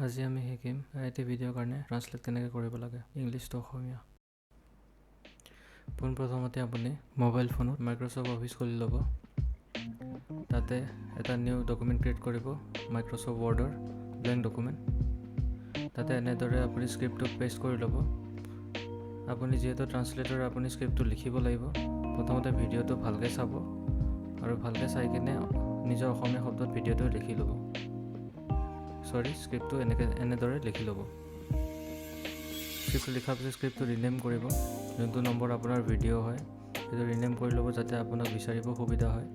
আজি আমি শিকিম IT ভিডিঅ'ৰ কাৰণে ট্ৰান্সলেট কেনেকৈ কৰিব লাগে ইংলিছ টু অসমীয়া। পোনপ্ৰথমতে আপুনি মোবাইল ফোনত মাইক্ৰ'ছফ্ট অফিচ খুলি ল'ব। তাতে এটা নিউ ডকুমেণ্ট ক্ৰিয়েট কৰিব, মাইক্ৰ'ছফ্ট ৱৰ্ডৰ ব্লেংক ডকুমেণ্ট। তাতে এনেদৰে আপুনি স্ক্ৰিপ্টটো পেষ্ট কৰি ল'ব। আপুনি যিহেতু ট্ৰান্সলেটৰ, আপুনি স্ক্ৰিপ্টটো লিখিব লাগিব। প্ৰথমতে ভিডিঅ'টো ভালকৈ চাব আৰু ভালকৈ চাই কিনে নিজৰ অসমীয়া শব্দত ভিডিঅ'টো লিখি ল'ব, চৰি, স্ক্ৰিপ্টটো এনেদৰে লিখি ল'ব। স্ক্ৰিপ্টটো লিখাৰ পিছত স্ক্ৰিপ্টটো ৰিনেম কৰিব। যোনটো নম্বৰ আপোনাৰ ভিডিঅ' হয়, সেইটো ৰিনেম কৰি ল'ব, যাতে আপোনাক বিচাৰিব সুবিধা হয়।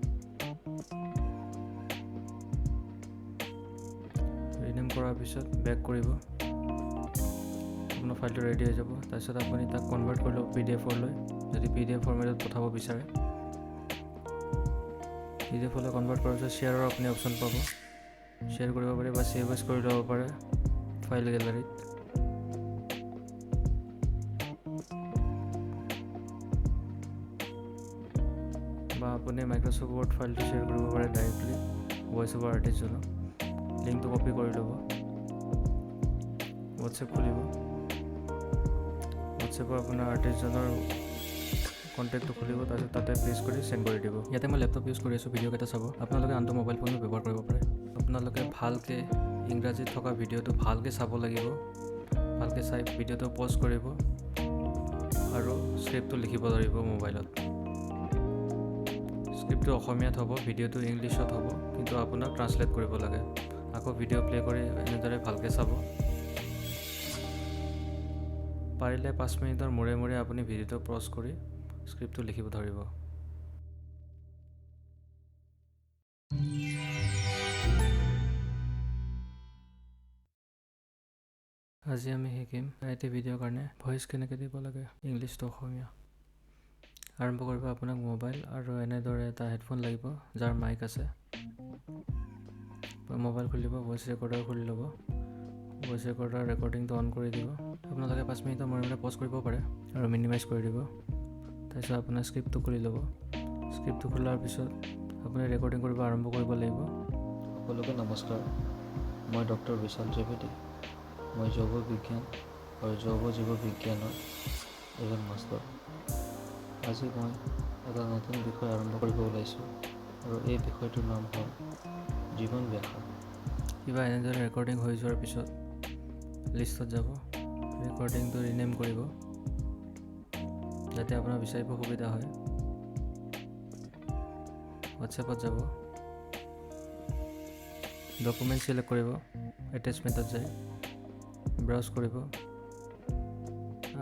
ৰিনেম কৰাৰ পিছত বেক কৰিব, আপোনাৰ ফাইলটো ৰেডি হৈ যাব। তাৰপিছত আপুনি তাক কনভাৰ্ট কৰি ল'ব পিডিএফলৈ, যদি পিডিএফ ফৰ্মেটত পঠাব বিচাৰে। পিডিএফলৈ কনভাৰ্ট কৰাৰ পিছত শ্বেয়াৰৰ আপুনি অপশ্যন পাব, শ্বেয়াৰ কৰিব পাৰে বা ছেভ এজ কৰি ল'ব পাৰে ফাইল গেলাৰীত। বা আপুনি মাইক্ৰ'ছফ্ট ৱৰ্ড ফাইলটো শ্বেয়াৰ কৰিব পাৰে ডাইৰেক্টলি ভইচ অভাৰ আৰ্টিষ্টজনক। লিংকটো কপি কৰি ল'ব, হোৱাটছএপ খুলিব, হোৱাটছএপৰ আপোনাৰ আৰ্টিষ্টজনৰ কণ্টেক্টটো খুলিব, তাৰপিছত তাতে পেষ্ট কৰি চেণ্ড কৰি দিব। ইয়াতে মই লেপটপ ইউজ কৰি আছোঁ ভিডিঅ'কেইটা চাব। আপোনালোকে আনটো মোবাইল ফোনো ব্যৱহাৰ কৰিব পাৰে। আপোনালোকে ভালকৈ ইংৰাজীত থকা ভিডিঅ'টো ভালকৈ চাব লাগিব। ভালকৈ চাই ভিডিঅ'টো প'জ কৰিব আৰু স্ক্ৰিপ্টটো লিখিব লাগিব মোবাইলত। স্ক্ৰিপ্টটো অসমীয়াত হ'ব, ভিডিঅ'টো ইংলিছত হ'ব, কিন্তু আপোনাক ট্ৰান্সলেট কৰিব লাগে। আকৌ ভিডিঅ' প্লে' কৰি এনেদৰে ভালকৈ চাব। পাৰিলে 5 মিনিটৰ মূৰে মূৰে আপুনি ভিডিঅ'টো প'জ কৰি স্ক্ৰিপ্টটো লিখিব ধৰিব। আজি আমি শিকিম IT ভিডিঅ'ৰ কাৰণে ভইচ কেনেকৈ দিব লাগে ইংলিছ টু অসমীয়া। আৰম্ভ কৰিব আপোনাক মোবাইল আৰু এনেদৰে এটা হেডফোন লাগিব যাৰ মাইক আছে। মোবাইল খুলিব, ভইচ ৰেকৰ্ডাৰ খুলি ল'ব, ভইচ ৰেকৰ্ডাৰ ৰেকৰ্ডিংটো অন কৰি দিব। আপোনালোকে 5 মিনিটৰ মূৰে মূৰে প'জ কৰিব পাৰে আৰু মিনিমাইজ কৰি দিব। তাৰপিছত আপোনাৰ স্ক্ৰিপ্টটো খুলি ল'ব। স্ক্ৰিপ্টটো খোলাৰ পিছত আপুনি ৰেকৰ্ডিং কৰিব আৰম্ভ কৰিব লাগিব। সকলোকে নমস্কাৰ। মই ডক্টৰ বিশাল ত্ৰিবেদী। মই জৈৱ বিজ্ঞান আৰু জৈৱ জীৱ বিজ্ঞানৰ এজন মাষ্টৰ। আজি মই এটা নতুন বিষয় আৰম্ভ কৰিব ওলাইছোঁ আৰু এই বিষয়টোৰ নাম হ'ল জীৱন ব্যাখ্যা। কিবা এনেদৰে ৰেকৰ্ডিং হৈ যোৱাৰ পিছত লিষ্টত যাব, ৰেকৰ্ডিংটো ৰিনেম কৰিব যাতে আপোনাৰ বিচাৰিব সুবিধা হয়। হোৱাটছএপত যাব, ডকুমেণ্ট চিলেক্ট কৰিব, এটেচমেণ্টত যায় ব্ৰাউজ কৰিব।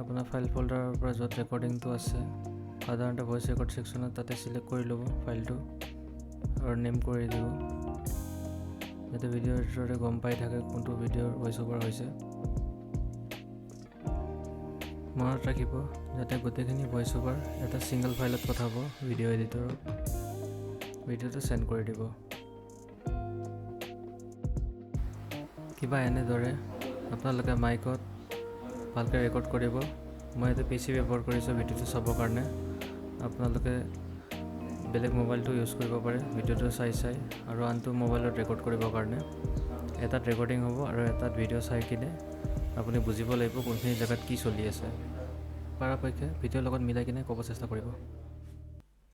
আপোনাৰ ফাইল ফ'ল্ডাৰৰ পৰা য'ত ৰেকৰ্ডিংটো আছে, সাধাৰণতে ভইচ ৰেকৰ্ড ছেকশ্যনত, তাতে চিলেক্ট কৰি ল'ব ফাইলটো আৰু নেম কৰি দিব, যাতে ভিডিঅ' এডিটৰে গম পাই থাকে কোনটো ভিডিঅ'ৰ ভইচ অভাৰ হৈছে। মনত ৰাখিব যাতে গোটেইখিনি ভইচ অভাৰ এটা ছিংগল ফাইলত পঠাব ভিডিঅ' এডিটৰক, ভিডিঅ'টো চেণ্ড কৰি দিব। কিবা এনেদৰে আপোনালোকে মাইকত ভালকৈ ৰেকৰ্ড কৰিব। মই ইয়াতে পিচি ব্যৱহাৰ কৰিছোঁ ভিডিঅ'টো চাবৰ কাৰণে। আপোনালোকে বেলেগ মোবাইলটো ইউজ কৰিব পাৰে ভিডিঅ'টো চাই চাই আৰু আনটো মোবাইলত ৰেকৰ্ড কৰিবৰ কাৰণে। এটাত ৰেকৰ্ডিং হ'ব আৰু এটাত ভিডিঅ' চাই কিনে আপুনি বুজিব লাগিব কোনখিনি জেগাত কি চলি আছে। পৰাপক্ষে ভিডিঅ'ৰ লগত মিলাই কিনে ক'ব চেষ্টা কৰিব।